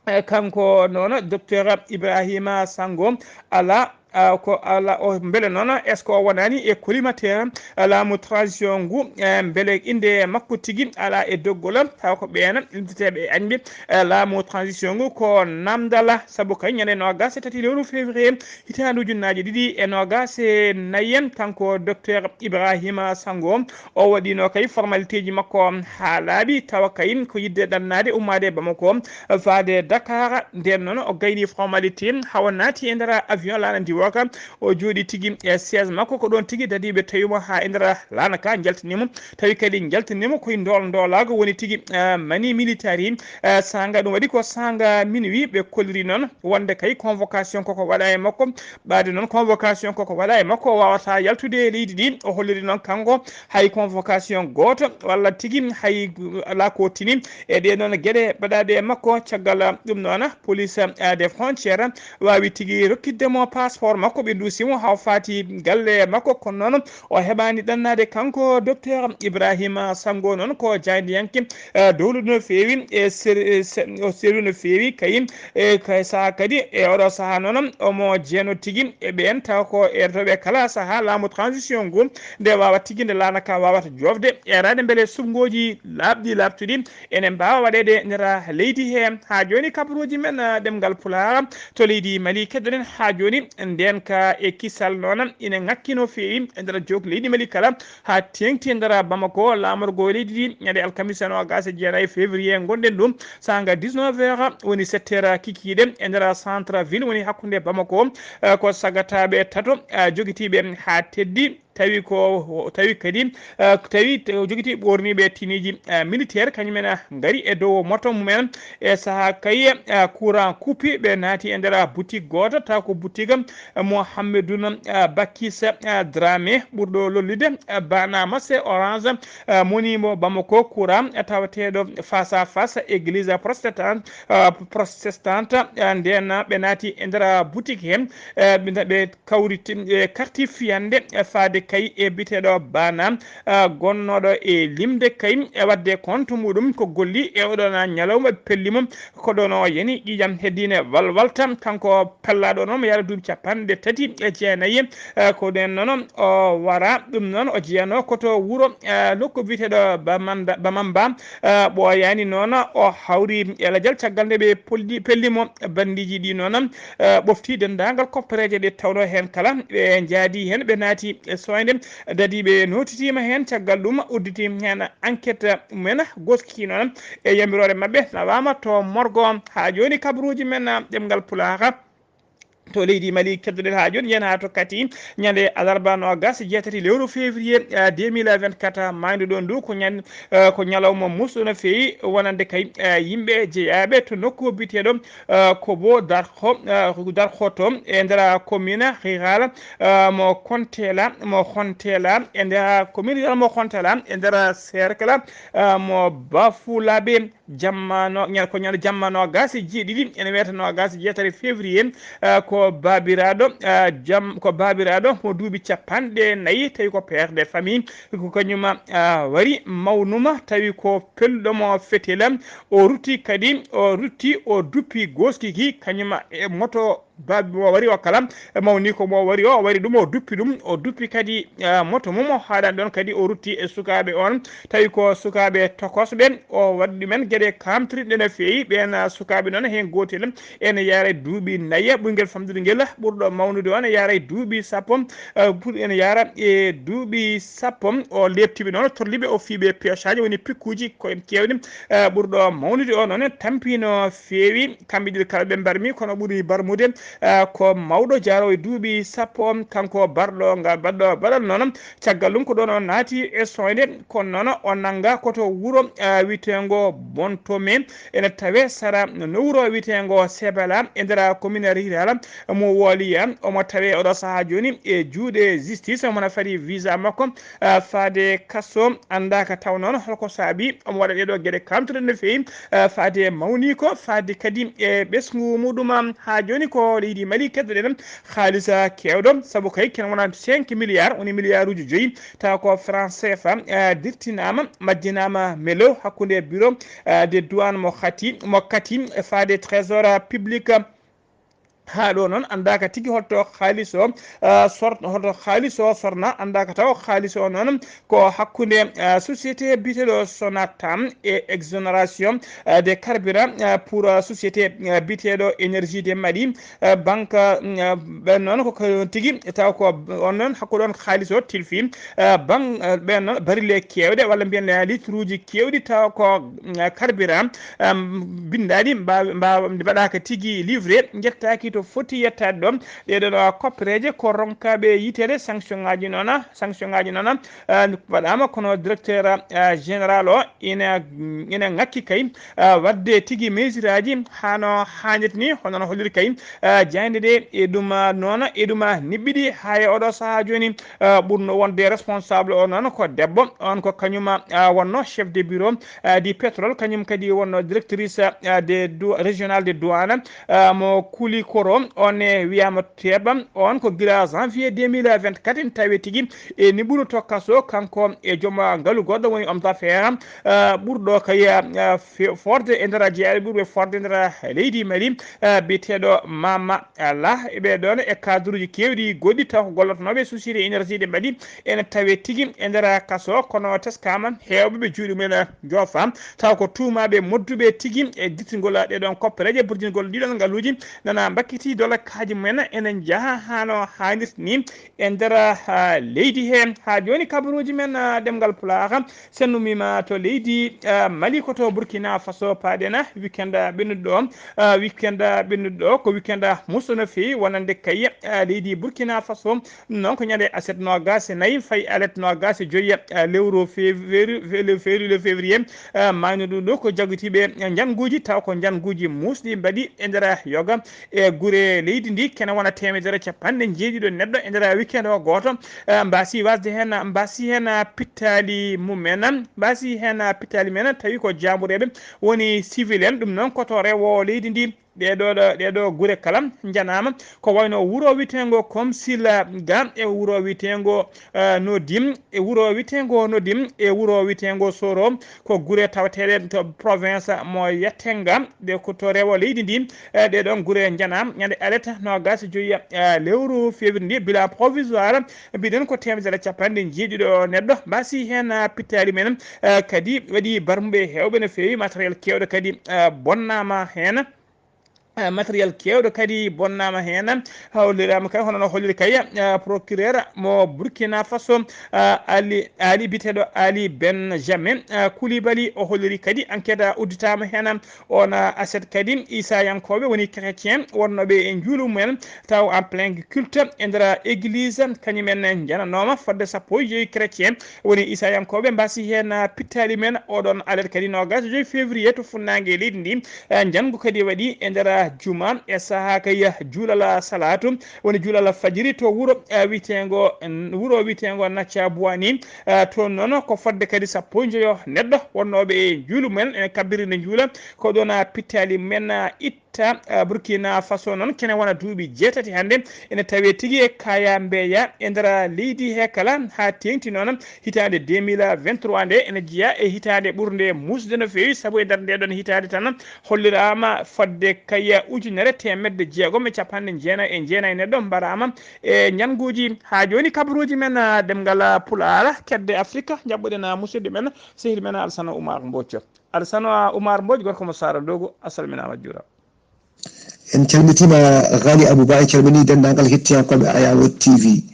eh, kanko noon, Docteur Ibrahima Sanngo, ala, ah, ko ala o, mbele noon, est-ce que o wonani e collimateur laamu transition ngu, eh, mbele innde makko tigi ala e doggol, taw ko ɓeen limteteeɓe e añɓe, eh, laamu transition ngu? Ko namdal, sabu kay ñande noogas e tati lewru février hitaande ujunnaaji ɗiɗi e noogas e nayi en, kanko Docteur Ibrahima Sanngo, o waɗino kay formalité ji makko haa laaɓi, tawa kay ko yiɗde ɗannaade ummaade Bamako faade Dakar. Nden noon o gayni formalité, haa o naati e nder avion laana ndiwooka, o jooɗi tigi e siège makko, ko ɗoon tigi dadiiɓe tawi mo haa e nder laana ka, njaltini mo, tawi kadi njaltini mo koye ndool ndoolaago woni tigi, eh, mani militaire yi. Eh, saanga ɗum waɗi ko saanga minuit, ɓe kolliri noon wonde kay convocation koko waɗa e makko. Ɓaade noon convocation koko waɗa e makko, o waawata yaltude e leydi ndi. O holliri noon kanko hay convocation gooto walla tigi hay alaa ko tini e ɗee noon geɗe mbaɗaaɗe e makko. Caggal ɗum noon, police, eh, des frontières waawi tigi rokkitde mo passeport makko, ɓe nduusi mo haa o faati galle makko. Kono noon o heɓaani ɗannaade kanko Docteur Ibrahima Sanngo noon ko jaayndiyanke, eh, dowluɗo no feewi e ser-, e se-, o serwi no feewi kay, e kay sahaa kadi, e oɗo sahaa noon omo jeeno tigi e ɓeen, taw ko e retoɓe kala sahaa laamu transition ngu, nde waawa tigi, nde laana ka waawata joofde, e raade mbele suɓngooji laaɓɗi laaɓtuɗi ene mbaawa waɗeede nder leydi he. Haa jooni kabaruuji men, ah, ɗemngal Pulaar to leydi Mali keddoɗen haa jooni, ndeen ka e kisal noon ina ŋakki no feewi e nder jook leydi Mali kala, haa teeŋti e nder Bamako, laamorgo leydi ndi, ñande alkamisa noogas e jeenayi février ngonɗen ɗum, saanga dix-neuf heures woni sept heures kikiiɗe e nder centre ville woni hakkunde Bamako, eh, ko sagataaɓe tato, eh, jogitiiɓe haa teddi, tawi ko, tawi kadi, eh, tawi te-, jogiti ɓoorniiɓe tiniiji, eh, militaire, kañum en, eh, ngari e dow moto mumen e sahaa kay, eh, courant coupé, ɓe naati e nder boutique gooto, taw ko boutique, eh, Mohammedoun, eh, Bakis, eh, Dramé, ɓurɗo lollude, eh, Bana Masse Orange, eh, moni mo Bamako, courant, eh, tawateeɗo face à face église protestante, eh, protestante, eh, nden ɓe naati e nder boutique he, eh, ɓe, ɓe kawriti, e karti fiyande, e faade kay e biteɗo Bana, a, gonnoɗo e limde kay e wadde compte muɗum ko golli e oɗon ñalawma pellimo, ko ɗon o yani ƴiƴam heddine walwalta. Kanko pellaɗo noon mo yara duuɓi capanɗe tati e jeenayi, a, ko ɗen noon o wara ɗum noon o jeyano ko to wuro, a, nokku biteɗo Bamanda, Bamamba, a, ɓooyani noon o hawri e lajal caggal nde ɓe poldi, pellimo bandiji ɗi noon. Eh, ɓofti denndaangal koppereeje ɗe tawnoo heen kala, ɓe njaadi heen, ɓe naati e sooynde, dadiiɓe nootitiima heen, caggal ɗum udditi heen enquête mumen, goskii noon e yamiroore maɓɓe, nawaama to morgo. Haa jooni kabaruuji men, ah, ɗemngal Pulaar to leydi Mali keddoɗen haa jooni, yen haa to kati ñande alarba noogas e jeetati lewru février, ah, deux mille vingt-quatre, maayndo ɗoon ndu ko ñan-, eh, ko ñalawma muusɗo no feewi, wonande kay, eh, yimɓe jeyaaɓe to nokku biyeteeɗo, eh, Kobo Darho, eh, Darhoto e nder commune rurale, eh, mo Kontela, mo Kontela, e nder commune rurale mo Kontela, e nder cercle, eh, mo Bafulabe. Jamma no-, ña-, ko ñande jamma noogas e jeeɗiɗi, ene wiyata noogas e jeetati février, eh, ko baabiraaɗo, eh, jam-, ko baabiraaɗo mo duuɓi capanɗe nayi, tawi ko père de famille, ko kañum, ah, wari mawnuma, tawi ko pelluɗo mo fetela. O rutti kadi, o rutti, o duppi goskiki kañum e moto baabi mo wari o kala. E mawni ko mo wari o, o wari ɗum, o duppi ɗum, o duppi kadi, ah, moto mum, o haaɗani ɗon kadi, o rutti e sukaaɓe on, tawi ko sukaaɓe tokosɓe. O waɗi ɗumen geɗe kamtiriɗe no feewi. Ɓeen, ah, sukaaɓe noon, heen gootel ene yaara e duuɓi nayi, ɓurngel famɗude ngel, ɓurɗo mawnude o ne yaara e duuɓi sappo, eh, pour ene yaara e duuɓi sappo. O leeptiɓe noon, torliɓe, o fiiɓe piochaaji, woni pikkuuji ko en keewɗi. Eh, ɓurɗo mawnude o noon tampino feewi, kamɓe ɗiɗo kala ɓe mbarmi, kono ɓuri barmude Ah, ko mawɗo jaaroowo e duuɓi sappo, kanko barɗo nga baɗɗo baɗal noon. Caggal ɗum ko ɗoon o naati e soyde, kono noon o nannga koto wuro, ah, wiyeteengo Bontome, ene tawee sara no wuro wiyeteengo Sebala e nder commune rurale mo Woliya. Omo tawee oɗo sahaa jooni e juuɗe justice, omo na fadi visa makko, ah, faade kaso, anndaaka taw noon holko saabi omo waɗa ɗee ɗoo geɗe kamtuɗe no feewi, ah, faade mawniiko, faade kadi e ɓesngu muɗum. Haa jooni ko leydi Mali keddoɗen haalisa keewɗo, sabu kay kene wona cinq milliards, woni milliarduuji joyi, tawa ko franc C F A, ah, dirtinaama, majjinaama melo hakkunde bureau, ah, de douane mo Kati, mo Kati, e faade trésor public. Haa ɗo noon anndaaka tigi holto haalis o, ah, sor-, holto haalis o sorna, anndaaka taw haalis o noon ko hakkunde, ah, société biyeteeɗo Sonatam e exonération, ah, de carburant, ah, pour, ah, société, ah, biyeteeɗo Énergie de Mali, ah, banque, ah, ɓen noon ko kañum tigi taw ko on noon hakkude on haalis o tilfi, ah, ban-, ah, ɓen noon barille keewɗe walla mbiyen, ah, litre uji keewɗi taw ko, ah, carburant, ah, binndaaɗi mbaaw-, mbaaw-, mbaɗaaka tigi livré, njettaaki to foti yettaade ɗo. Ɗee ɗoo koppereeje ko ronkaaɓe yiyteede sanction ŋaaji noon, sanction ŋaaji noon, ah, mbaɗaama, kono directeur, ah, général o ina, ina ŋakki kay, ah, waɗde tigi mesure aji haa no haanirta ni, hono no holliri kay, ah, jaaynde ɗe e ɗum, ah, noon e ɗum, ah, niɓɓiɗi haa e oɗo sahaa jooni, ah, ɓurno wonde responsable o noon ko debbo, on ko kañum, ah, wonno chef de bureau, ah, du pétrole, kañum kadi wonno directrice, ah, de dou-, régional de douane, ah, mo Koulikoro, on e wiyaama Teeba, on ko gila janvier deux mille vingt-quatre en tawi tigi e niɓɓuɗo to kaso, kanko e joom ngalu goɗɗo woni homme d'affaires, ah, ɓurɗo kay, ah, fe-, forde e nder jeyaaɓe ɓurɓe forde e nder leydi Mali, ah, biyeteeɗo Mama Lah. E ɓee ɗoon e cadre uji keewɗi goɗɗi taw ko gollotonooɓe société énergie de Mali ene tawe tigi e nder kaso, kono teskaama heewɓe ɓe juuɗe mumen joofa taw ko tuumaaɓe modduɓe tigi e dirtingol ɗee ɗoon koppereeje, burjingol ɗii ɗoon ngaluuji nana mbakkiti doole kaaji mumen ene njaha haa no haanirta ni e nder, ah, leydi he. Haa jooni kabaruuji men, ah, ɗemngal Pulaar, sen ummiima to leydi, ah, Mali ko to Burkina Faso paaɗen, ah, weekend, ah, ɓennuɗo ɗo, ah, weekend, ah, ɓennuɗo ɗo ko weekend, ah, musɗo no feewi wonande kay, ah, leydi Burkina Faso. Ɗum noon ko ñande aset noogaas e nayi fayi alet noogaas e joyi, ah, lewru février, le février, le février, ah, maayno ɗum ɗo ko jaggotiiɓe njannguuji taw ko njannguuji muusɗi mbaɗi e nder yoga e gure leydi ndi kene wona teemedere capanɗe njeeɗiɗo neɗɗo e nder weekend o gooto, eh, mbaasi wasde heen, mbaasi heen pittaali mumen, mbaasi heen pittaali men tawi ko jaambureeɓe woni civil en. Ɗum noon ko to rewo leydi ndi. Ɗee ɗoo, ɗee ɗoo gure kala njanaama ko wayno wuro wiyeteengo Komsil ga e wuro wiyeteengo, eh, Nodim, e wuro wiyeteengo Nodim e wuro wiyeteengo Soro, ko gure tawateeɗe to province mo Yettenga, ɗe ko to rewo leydi ndi. Eh, ɗee ɗoon gure njanaama ñande alet noogaas e joyi, eh, lewru février ndi, bilan provisoire, mbiɗen ko teemedere capanɗe njeeɗiɗo neɗɗo mbaasi heen, eh, pittaali men, eh, kadi waɗi barmuɓe heewɓe no feewi, matériel keewɗo kadi, eh, bonnaama heen. Eh, matériel keewɗo kadi bonnaama heen. Holliraama kay, hono no holliri kay, eh, procureur mo Burkina Faso, eh, Ali, Ali biyeteeɗo Ali Benjamin, eh, Koulibaly. O holliri kadi enquête udditaama heen. On, eh, aset kadi Isayankooɓe woni chrétien wonnooɓe e njuulu mumen taw en plein culte e nder église, kañum en njananooma fodde sappo e joyi chrétien woni Isayankooɓe mbaasi heen, eh, pittaali men oɗon alet kadi noogaas e joyi février to funnaange leydi ndi. Eh, njanngu kadi waɗi e nder juma e sahaa kay juulal salaatu, woni juulal fajiri to wuro, eh, wiyeteengo, wuro wiyeteengo Nacca Buwani. Eh, toon noon ko fodde kadi sappo e njoyo neɗɗo wonnooɓe e njuulu mumen ene kabbiri nde njuula. Ko ɗoon pittaali men itta, eh, Burkina Faso noon kene wona duuɓi jeetati hannde ene tawee tigi e kaya mbeya e nder leydi he kala haa teeŋti noon. Hitaande deux mille vingt-trois nde ene jeyaa e hitaande ɓurnde muusde no feewi, sabu e nder ndee ɗoon hitaande tan holliraama fodde kay ujunere teemedde jeegom e capanɗe jeenayi e jeenayi neɗɗo mbaraama e njannguuji. Haa jooni kabaruuji men, ah, ɗemngal Pulaar, kedde Afrika, njaɓɓuɗen, ah, musidɗo men, sehil men Alsana Oumar Mbodj. Alsana Oumar Mbodj, gorko mo Saara Doogo, a salminaama, a juuraama. En calmitiima Ghali Abou Ba, en calminii denndaangal hettiyankooɓe Ayawo T V.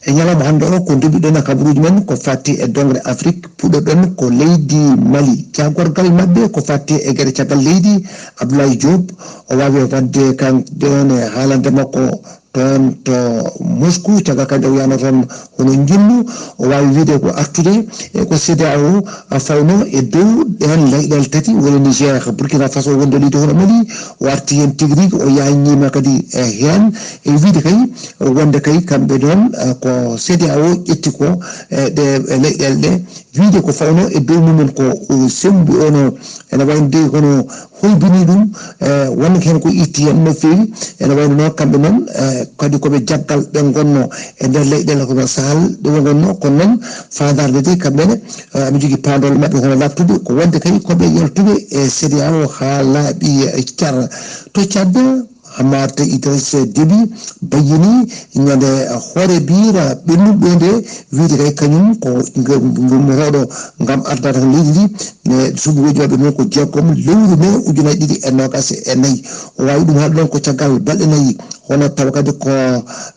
E ñalawma hannde o, ko nduɓiɗen e kabaruuji men ko fati e dongre Afrik, puɗɗorɗen ko leydi Mali. Jaagorgal maɓɓe ko fati e geɗe caggal leydi, Abdoulaye Diop, o waawi waɗde kanko ɗon e haalande makko toon to Moscou, caggal kadi o yahno toon hono njillu, o waawi wiyde ko artude e ko C E D E A O a fawno e dow ɗeen leyɗeele tati, woni Niger, Burkina Faso, wonde leydi hono Mali, o arti heen tigi rigi, o yaañiima kadi e heen, e wiyde kay wonde kay kamɓe noon, eh, ko C E D E A O ƴetti ko, eh, ɗe, eh, leyɗeele ɗe, wiyde ko fawno e dow mumen ko, o, semmbi ono, ene wayno de kono hoybini ɗum, eh, wonde heen ko itti heen no feewi, ene wayno noon kamɓe noon, eh, kadi ko ɓe jaggal ɓe ngonno e nder leyɗeele kono Sahel ɗe ɓe ngonno, kono noon faandaare nde de kamɓe ne, eh, aɓe njogii paandoole maɓɓe hono laaɓtude, ko wonde kay ko ɓe yaltuɓe e C E D E A O haa laaɓi, eh, car. To Tchad, Hammat Idriss Déby bayyini ñande hoore biira ɓennuɗo nde, wiyde kay kañum ko ngam, ngummotooɗo ngam ardaade ko leydi ndi, e suɓngooji maɓɓe noon ko jeegom lewru mai ujunaaji ɗiɗi e noogaas e nayi. O waawi ɗum haalde noon ko caggal balɗe nayi, hono tawa kadi ko,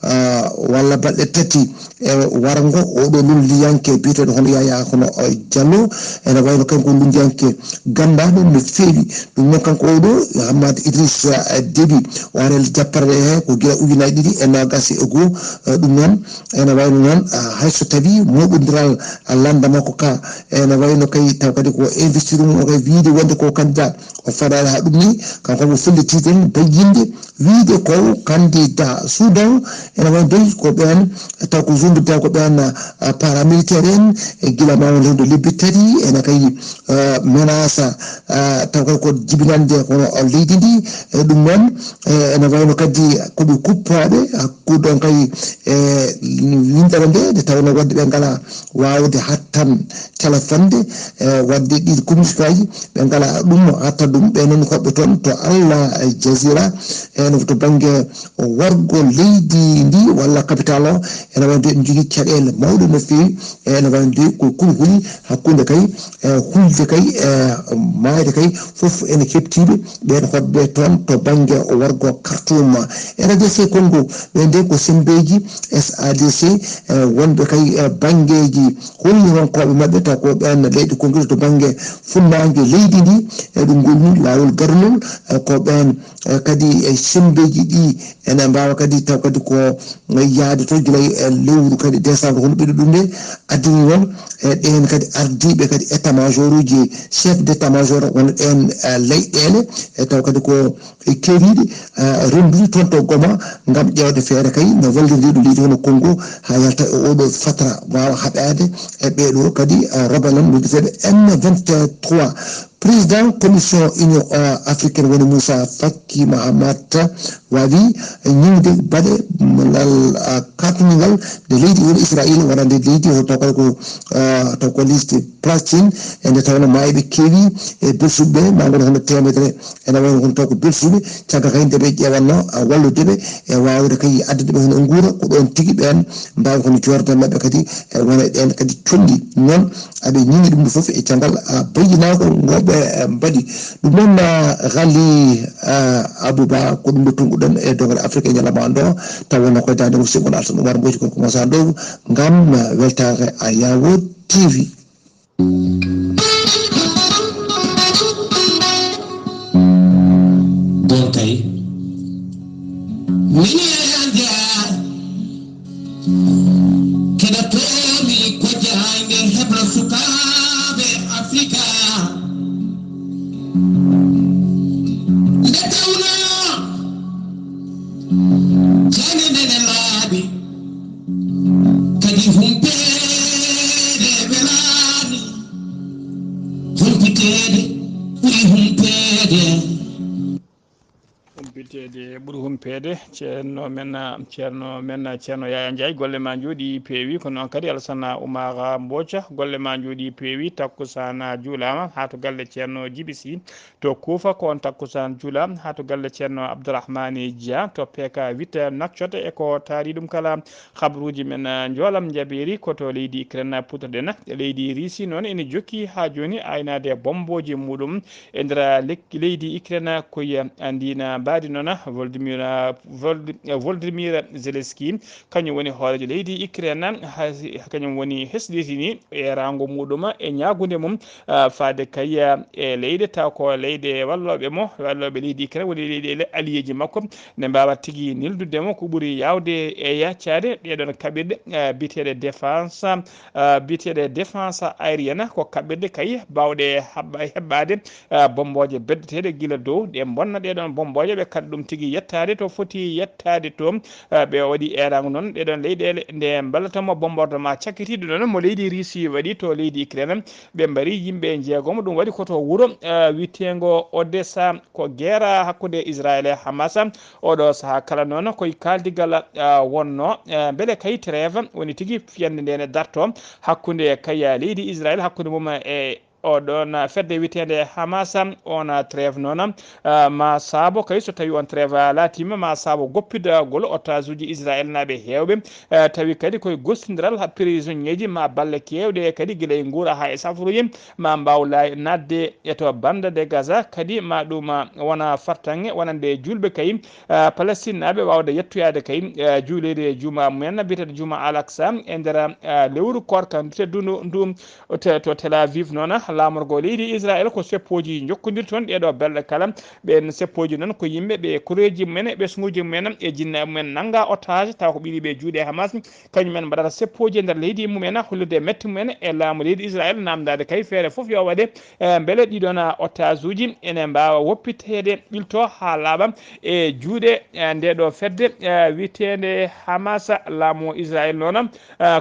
ah, walla balɗe tati e warngo oɗo lolliyanke biyeteeɗo hono Yaya hono, eh, Diallo, ene wayno kanko lolliyanke ganndaɗo no feewi. Ɗum noon kanko oɗo Hammat Idriss, eh, Déby, o ari e japparɗe he ko gila ujunaaji ɗiɗi e noogaas e goo, eh, ɗum noon ene wayno noon, ah, hayso tawi moɓondiral, ah, lannda makko ka ene wayno kay taw kadi ko investir mum o kay wiyde wonde ko candidat o faadaali haa ɗum ni, kanko mo fellitiiɗen bayyinde wiyde ko candidat Soudan, ene wayno dey ko ɓeen, taw ko zone de guerre ko ɓeen, ah, paramilitaire en, e gila ma won rewde lebbi tati, ene kay, ah, menace, ah, taw kay ko jibinande kono leydi ndi, e ɗum noon, e ene wayno kadi ko ɓe kuppaaɓe, hakkude on kay, e winndere nde, nde tawno wadde ɓe ngala waawde hattan telefonde, e wadde ɗiɗi communiqué aji, ɓe ngala ɗum hatta ɗum, ɓe noon koɓe toon to Al Jazeera, e no to bannge wargo leydi ndi walla capital o, ene wayde ene jogii caɗeele mawɗe no feewi, e ene wayde ko kulhuli hakkunde kay, e hulde kay, e maayde kay, fof ene heɓtiiɓe ɓeen hoɗɓe toon to bannge wargo Khartoum. E R D C Congo, ɓe nde ko sembeeji S A D C, e wonɓe kay, e banngeeji hollihonkooɓe maɓɓe, taw ko ɓeen leyɗe Congo to bannge funnaange leydi ndi, e ɗum ngol ni laawol garnol, e ko ɓeen, e kadi e sembeeji ɗi ene mbaawa kadi taw kadi ko yaade to gila e lewru kadi décembre hono ɓiɗo ɗum nde addini noon, e ɗeen kadi ardiiɓe kadi état major uji, chef d'état major wona ɗeen, e leyɗeele, e taw kadi ko e keeriiɗe, eh, renndude toon to Goma ngam ƴeewde feere kay no wallirde ɗum leydi hono Congo haa yalta e oɗo fatra waawa haɓaade e ɓeeɗo kadi, eh, rebelle en wiydeteeɓe M vingt-trois. Président Commission Union, eh, Africaine woni Moussa Faki Mahamat waawi ñiŋde baɗe ngal, eh, kaatnugal nde leydi woni Israël wonande leydi o taw kadi ko, eh, taw ko leydi Palestine, e nde tawnoo maayɓe keewi e belsuɓe ɓe, maa ngon hono teemedere ene wayno hono taw ko belsuɓe, caggal kay nde ɓe ƴeewanno, a, wallude ɓe e waawde kay addude ɓe hono nguura, ko ɗoon tigi ɓeen mbaawi hono joorde maɓɓe kadi, e wona e ɗeen kadi conndi. Noon aɓe ñiŋi ɗum ɗo fof e caggal, a, bayyinaako ngo ɓe, e, mbaɗi. Ɗum noon, a, Ghali, a, Abouba, ko ɗum ɗo tunnguɗen e dogere Afrique e ñalawma hannde o, taw wonno koye daande musiɗɗo mon Alsan Oumar Mbodji, kon ko Moussa Ndow, ngam, a, weltaare a yawo T V. Ɗon kay. Mini e hande a. Keɗa toomi ko jaange hebla sukaaɓe Afrika. Nde tawno jaange nde ne laaɓi. Kadi humpeede welaani, humpiteede ɓuri humpeede. Humpiteede ɓuri humpeede. Ceerno men, Ceerno men, Ceerno Yaya Ndiaye, golle ma njooɗi peewi. Ko noon kadi Alassane Oumar Mboca, golle ma njooɗi peewi. Takkusaan juulaama haa to galle Ceerno Djiby Sy. To Kuufa ko on takkusaan juula, haa to galle Ceerno Abdourahmane Dia, to P K huit Nouakchott, e ko taari ɗum kala. Habruuji men, eh, njoolam njaɓeeri ko to leydi Ukraine puɗɗoɗen. Leydi Russie noon ene jokki haa jooni aynaade bommbooji muɗum e nder lekki leydi Ukraine, ko e ndiin mbaadi noon Volodymyr Volodymyr Zelensky, kañum woni hooreejo leydi Ukraine, kañum woni hesɗitini e raango muɗum e ñaagunde mum faade kay e leyɗe taw ko leyɗe wallooɓe mo, wallooɓe leydi Ukraine woni leyɗe alliéeji makko, nde mbaawa tigi nildude mo ko ɓuri yaawde e yaccaade ɗeeɗoon kaɓirɗe biyeteeɗe défense biyeteeɗe défense aérienne, ko kaɓirɗe kay baawɗe heɓɓaade bombooje beddeteeɗe gila dow, ɗe mbonna ɗeeɗoon bombooje, ɓe kaɗa ɗum tigi yettaade to foti yettaade to. Ɓe waɗi eeraango noon ɗeeɗoon leyɗeele nde mballata mo bombardement cakkitiiɗo noon mo leydi Russie waɗi to leydi Ukraine, ɓe mbari yimɓe njeegomo. Ɗum waɗi ko to wuro wiyeteengo Odessa, ko geera hakkunde Israel e Hamas. Oɗo sahaa kala noon koye kaaldigal wonno, mbele kay trêve woni tigi fiyannde nde ne darto hakkunde kay leydi Israel, hakkunde mum e oɗon fedde wiyeteende Hamas. On trêve noon ma saabo kay, so tawi on trêve laatiima, ma saabo goppidagol otaasuuji Israel naaɓe heewɓe, tawi kadi koye gostindiral prisonnier ji ma balle keewɗe kadi gila e nguura haa e safaruuji ma mbaaw laay naatde e to banda de Gaza, kadi ma ɗum wona fartaŋŋe wonande juulɓe kay Palestine naaɓe waawde yettoyaade kay juuleede juma mumen biyeteeɗo juma Al Aqsa e nder lewru koorka ndu teddundu ndu. To Tel Aviv noon, laamorgo leydi Israel ko seppooji njokkondir toon ɗeeɗo belɗe kala. Ɓeen seppooji noon ko yimɓe ɓe koreeji mumen, ɓesnguuji mumen e jinnaaɓe mumen nannga otage, tawa ko ɓiyiiɓe juuɗe Hamas, kañum en mbaɗata seppooji e nder leydi mumen, hollirde mette mumen e laamu leydi Israel, naamndaade kay feere fof yo waɗe, mbele ɗiɗoon otage uji ene mbaawa woppiteede, ɓilto haa laaɓa e juuɗe ndeeɗo fedde wiyeteende Hamas. Laamu Israel noon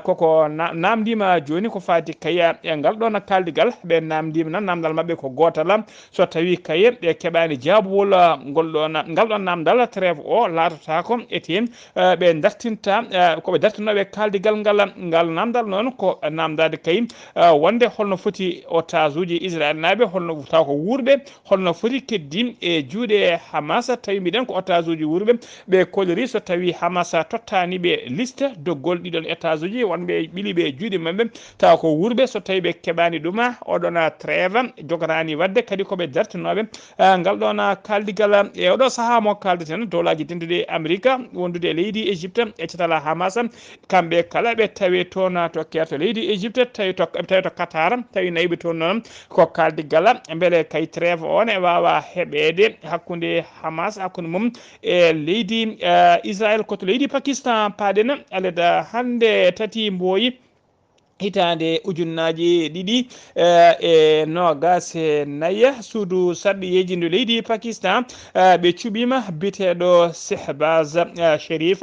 koko naamndiima jooni ko faati kay e ngal ɗoon kaaldigal. Ɓe naamndiima noon, naamndal maɓɓe ko gootal, so tawii kay ɓe keɓaani jaabowol ngol ɗoon, ngal ɗoon naamndal, trêve o laatotaako ete ɓe dartinta, ko ɓe dartinooɓe kaaldigal ngal. Ngal naamndal noon ko naamndaade kay wonde holno foti otage uji Israel naaɓe, holno taw ko wuurɓe, holno foti keddi e juuɗe Hamas, tawi mbiɗen ko otage uji wuurɓe. Ɓe kolori so tawi Hamas tottaani ɓe liste doggol ɗiɗon otage uji wonɓe ɓili ɓe juuɗe maɓɓe, tawa ko wuurɓe, so tawi ɓe keɓaani ɗum, oɗon trêve joganaani waɗde, kadi ko ɓe dartinooɓe ngal ɗoon kaaldigal. E oɗo sahaa mo kaaldeten, dowlaaji denduɗi Amerika wondude e leydi Égypte e catal Hamas, kamɓe kala ɓe tawi toon to keerto leydi Égypte, tawi to, tawi to Qatar, tawi nayiɓe toon noon ko kaaldigal, mbele kay trêve o ne waawa heɓeede hakkunde Hamas, hakkunde mum e leydi Israel. Ko to leydi Pakistan paaɗen, aleda hannde tati mbooyi hitaande ujunnaaji ɗiɗi e noogaas e nayi, suudu sarɗiyeeji ndu leydi Pakistan, ɓe cuɓiima biyeteeɗo Shehbaz Sharif.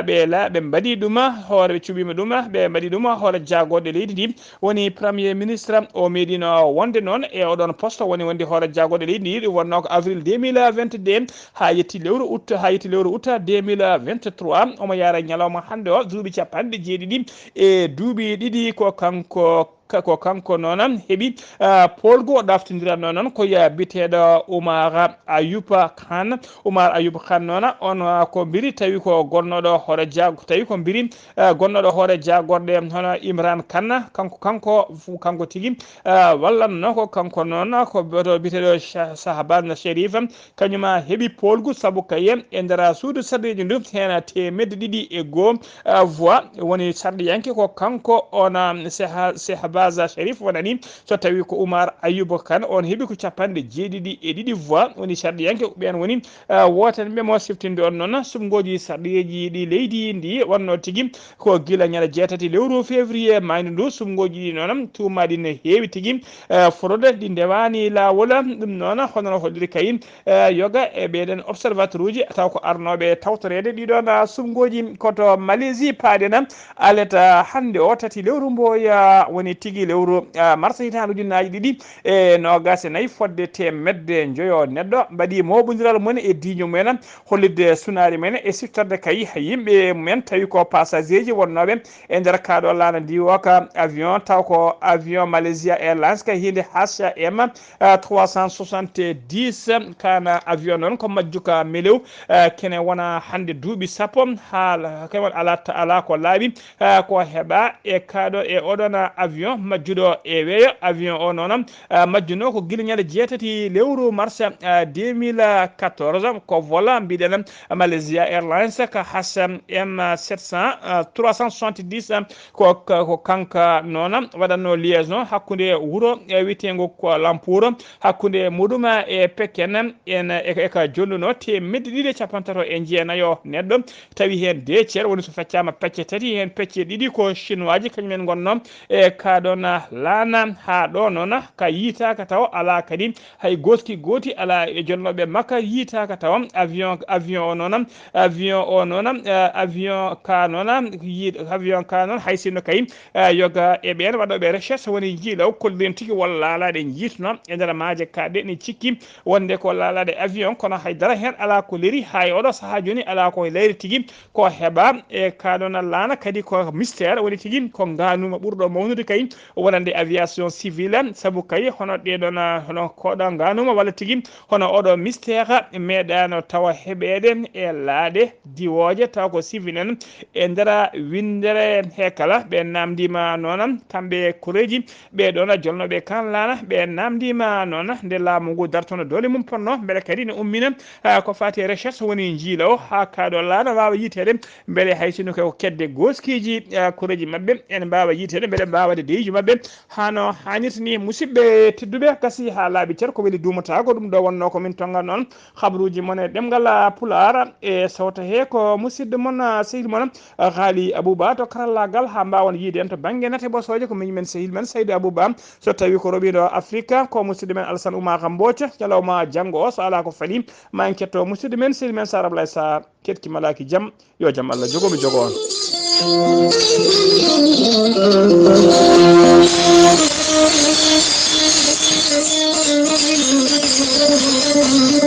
Ɓe la, ɓe mbaɗi ɗum hoore, ɓe cuɓiima ɗum, ɓe mbaɗi ɗum hoore jaagorɗe leydi ndi. Woni premier ministre, o meeɗino wonde noon e oɗon poste, woni wonde hoore jaagorɗe leydi ndi, ɗum wonnoo ko avril deux mille vingt-deux haa yetti lewru août, haa yetti lewru août deux mille vingt-trois. Omo yaara ñalawma hannde o duuɓi capanɗe jeeɗiɗi e duuɓi ɗiɗi ko kanko, ka-, ko kanko noon heɓi, ah, poolgu. O ɗaftondiratnoo noon ko, ah, biyeteeɗo Umar Ayuba Khan. Umar Ayuba Khan noon, on, ah, ko mbiri tawi ko gonnooɗo hoore jaag-, tawi ko mbiri, ah, gonnooɗo hoore jaagorɗe hono Imran Khan, kanko, kanko, kanko tigi, ah, wallatnoo ko kanko noon, ko biyeteeɗo Shah-, Shahbaz Sharif. Kañum heɓi poolgu sabu kaye e nder suudu sarɗiiji ndu heen teemedde ɗiɗi e goo, ah, voix. Woni sarɗiyanke ko kanko on, ah, Seha-, Shehbaz Sharif wonani. So tawi ko Umar Ayuba Khan, on heɓi ko capanɗe jeeɗiɗi e ɗiɗi voix. Woni sarɗiyanke ɓeen woni, ah, wootanɓe mo. Siftinde on noon, suɓngooji sarɗiyeeji ɗi leydi ndi wonnoo tigi ko gila ñande jeetati lewru février maaydu ndu. Suɓngooji ɗi noon tuumaaɗi ne heewi tigi. Eh, fraude ɗi ndewaani laawol. Ɗum noon, hono no holliri kay, eh, yoga e ɓeeɗen observateur uji, taw ko arnooɓe tawtoreede ɗiɗon, ah, suɓngooji ko to Malaisie paaɗen. Aleta hannde o tati lewru mboya woni tigi lewru, ah, mars hitaande ujunnaaji ɗiɗi e noogaas e nayi, fodde teemedde njoyo neɗɗo mbaɗi mooɓondiral mum e diiño mumen, hollitde sunaari men e siftorde kay yimɓe mumen, tawi ko passager ji wonnooɓe e nder kaaɗo laana ndi o ka avion, taw ko avion Malaysia Airlines ka hiinde H M, ah, trois cent soixante-dix. Kana avion noon ko majjuka melew, ah, kene wona hannde duuɓi sappo, haa la-, kene wona alaa, alaa ko laaɓi, ah, ko heɓa e kaaɗo e oɗon avion. majjuɗo e weeyo. Avion o noon, ah, majjuno ko gila ñande jeetati lewru mars, ah, deux mille quatorze. Ko vol mbiɗen Malaysia Airlines ka H M sept cent, ah, trois cent soixante-dix, ah, ko, ko, ko kanka noon waɗatno liaison hakkunde wuro, eh, wiyeteengo Kuala Lumpur, hakkunde muɗum e Peken, en, e, e ka jolluno teemedde ɗiɗi e cappantato e jeenayo neɗɗo, tawi heen deux tiers woni so feccaama pecce tati, heen pecce ɗiɗi ko chinois ji, kañum en ngonno e ka ɗoon laana. Haa ɗo noon ka yiitaaka taw alaa kadi hay gooski gooti alaa e jolnooɓe makka yiitaaka taw. Avion, avion o noon, avion o noon, eh, avion ka noon, yi-, avion ka noon hay sinno kay, eh, yoga e ɓeen waɗooɓe recherche woni njiilaw kolliren tigi walla laalaaɗe njiitno e nder maaje kaɗe ne cikki wonde ko laalaaɗe avion, kono hay dara heen alaa ko leeri haa e oɗo sahaa jooni, alaa ko leeri tigi ko heɓa e ka ɗoon laana. Kadi ko mystère woni tigi ko nganuuma ɓurɗo mawnude kay wonande aviation civile, sabu kay hono ɗee ɗoon, hono koɗo nganuuma walla tigi hono oɗo mystère meeɗaano tawa heɓeede e laaɗe diwooje, taw ko civil en e nder winndere he kala. Ɓe naamndiima noon kamɓe koreeji ɓe ɗoon jolnooɓe kan laana, ɓe naamndiima noon nde laamu ngu dartono doole mum ponno, mbele kadi ne ummina, ah, ko faati e recherche woni njiilaw haa ka ɗo laana waawa yiiteede, mbele hay sinno ko kedde gooskiiji, ah, koreeji maɓɓe ene mbaawa yiiteede, mbele mbaawa waɗde deeji maɓɓe hano haanirta ni. Musidɓe tedduɓe, kasi haa laaɓi cer ko weli duumata ko ɗum ɗo wonno ko min tonga noon. Habaruuji mon e ɗemngal, ah, Pulaar e sawta he ko musidɗo mon, ah, sehil mon, ah, Haali Abuba to karallaagal haa mbaawon yiide en to bannge nate ɓosooje ko miñi men sehil men Saydu Abuba. So tawi ko roɓiɗo Afrika ko musidɗo men Alsan Oumar Mbooca. Ñalawma janngo o so alaa ko faɗi ma en ketto musidɗo men sehil men Sar Ablaye Sarr. Ketki malaaki jam, yo jam Allah jogo mi jogo on.